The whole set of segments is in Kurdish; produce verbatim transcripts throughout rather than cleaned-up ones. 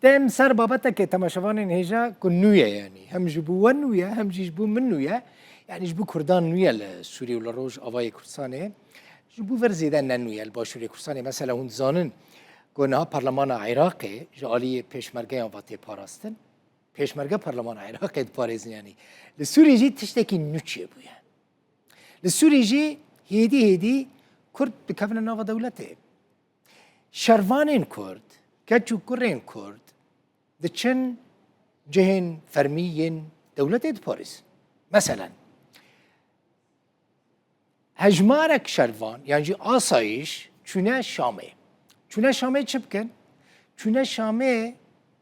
Dem ser babetekê temaşevanên hêja ku nû ye, yanî hem ji bo we nû ye, hem jî ji bo min nû ye. Yanî ji bo Kurdan nû ye li Sûriyê û li Rojavayê Kurdistanê. Ji bo vir zêde ne nû ye li Başûrê Kurdistanê. Mesela hûn dizanin ku niha Parlemana Iraqê ji aliyê pêşmergeyan ve tê parastin. Pêşmerge Parlemana Iraqê diparêzin yanî. Li Sûriyê jî tiştekî nû çêbûye. Li Sûriyê jî hêdî hêdî Kurd dikevine nava dewletê. Şervanên Kurd, keç û kurên Kurd diçin cihên fermî yên dewletê diparêzin. Meselen, hejmarek şervan yan jî asayîş çûne Şamê. Çûne Şamê çi bikin? Çûne Şamê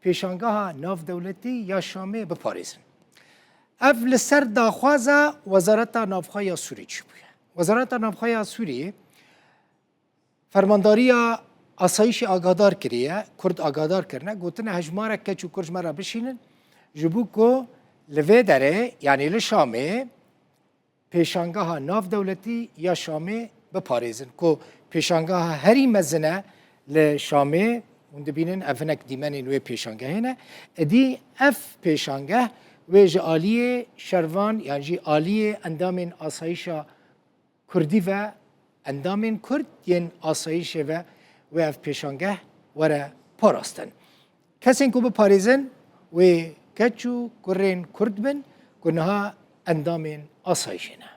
pêşangeha navdewletî ya Şamê biparêzin. Ev li ser daxwaza Wezareta Navxwe ya Sûrî çêbûye. Wezareta Navxwe ya Sûrî fermandariya asayîşê agahdar kiriye, Kurd agahdar kirine, gotine hejmarek keç û kur ji me re bişînin, ji bo ku li vê derê, yanî li Şamê, pêşangeha navdewletî ya Şamê biparêzin, ku pêşangeha herî mezin e li Şamê, hûn dibînin ev hinek dîmenên wê pêşangehê ne, êdî ev pêşangeh wê ji aliyê şervan yan jî aliyê endamên asayîşa Kurdî ve, endamên Kurd yên asayîşê ve wê ev pêşangeh were parastin. Kesên ku biparêzin, wê keç û kurên Kurd bin ku niha endamên asayîşê ne.